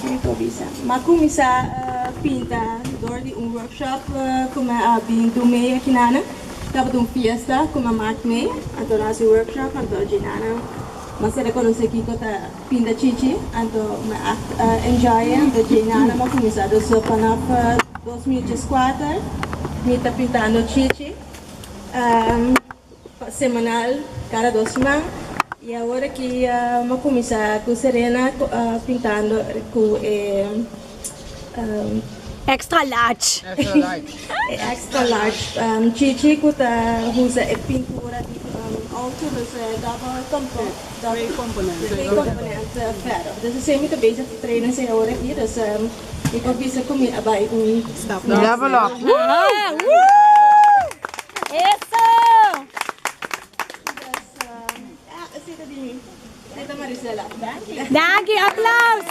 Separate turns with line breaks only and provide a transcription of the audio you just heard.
Kiko bisa? M'a kuminsá pinta dor di un workshop ku mi a bin du mei akinana. Tabata un fiesta ku mi a mak mei, anto nan hasi workshop, anto djinana m'a ser konosé kiko ta pinta chichi, anto mi a enjoy e, anto djinana m'a kuminsá. Dus vanaf 2014 mi ta pintando chichi semanal kada 2 siman. I awor aki m'a kuminsá ku Serena pintando ku e
Extra large.
E extra large chichi ku ta usa e pintura di auto, dus e double component,
Twee component.
Twee component verf. Dus esei mi ta bezig te trainen esei awor aki, dus mi por bisa ku mi a bai un
stap.
Level up.
Eso!
Dus ja, esei ta di mi. Esei ta Marisela. Danki.
Danki, aplaus!